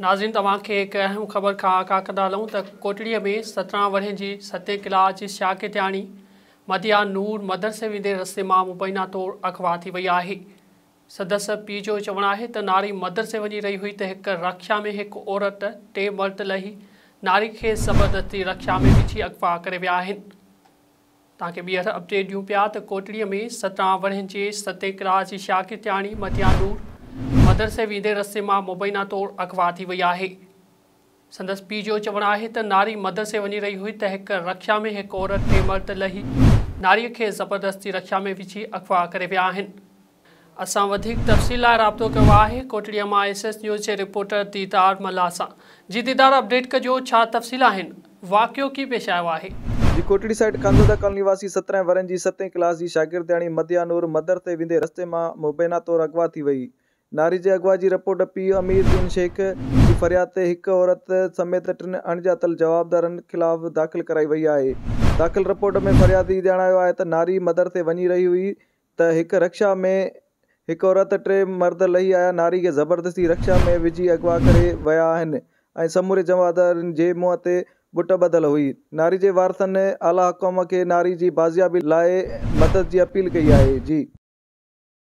ناظرين توهان کي هڪ اهم خبر کان آگاهه ڪندا هلون ته ڪوٽڙي ۾ 17 ورهين جي ستين ڪلاس جي شاگردياڻي مديحه نور مدرسي ويندي رستي مان مبينا طور اغوا ٿي وئي آهي. سندس پيء جو چوڻ آهي ته ناري مدرسي وڃي رهي هئي ته هڪ رڪشا ۾ هڪ عورت ٽي مرد لهي ناري کي زبردستي رڪشا ۾ وجهي اغوا ڪري ويا آهن. توهان کي ٻيهر اپڊيٽ ڏيون پيا ته ڪوٽڙي ۾ 17 ورهين جي ستين ڪلاس جي شاگردياڻي مديحه نور مدرسي ويندي رستي مان مبينا طور اغوا ٿي وئي آهي. سندس پيء جو چوڻ آهي ته ناري مدرسي وڃي رهي هئي ته هڪ رڪشا ۾ هڪ عورت ٽي مرد لهي ناري کي زبردستي رڪشا ۾ وجهي اغوا ڪري ويا آهن. اسان وڌيڪ تفصيل لاء رابطو ڪيو آهي ڪوٽڙي مان ايس ايس نيوز جي رپورٽر ديدار ملاح سان. جي ديدار اپڊيٽ ڪجو ڇا تفصيل آهن واقعو ڪيئن پيش آيو آهي. جي ڪوٽڙي سائيٽ خانزاده ڪالوني واسي 17 ورهين جي ستين ڪلاس جي شاگردياڻي مديحه نور مدرسي ويندي رستي مان مبينا طور اغوا ٿي وئي. ناري جي اغوا جي رپورٽ پيء امير دين شيخ جي فرياد تي هڪ عورت سميت ٽن اڻڄاتل جوابدارن خلاف داخل ڪرائي وئي آهي. داخل رپورٽ ۾ فريادي ڄاڻايو آهي ته ناري مدرسي وڃي رهي هئي ته هڪ رڪشا ۾ هڪ عورت ٽي مرد لهي آيا ناري کي زبردستي رڪشا ۾ وجهي اغوا ڪري ويا آهن ۽ سموري جوابدارن جي منهن تي ٻٽ ٻڌل هئي ناري جي وارثن اعليٰ حڪام کي ناري جي بازيابي لاء مدد جي اپيل ڪئي آهي جي.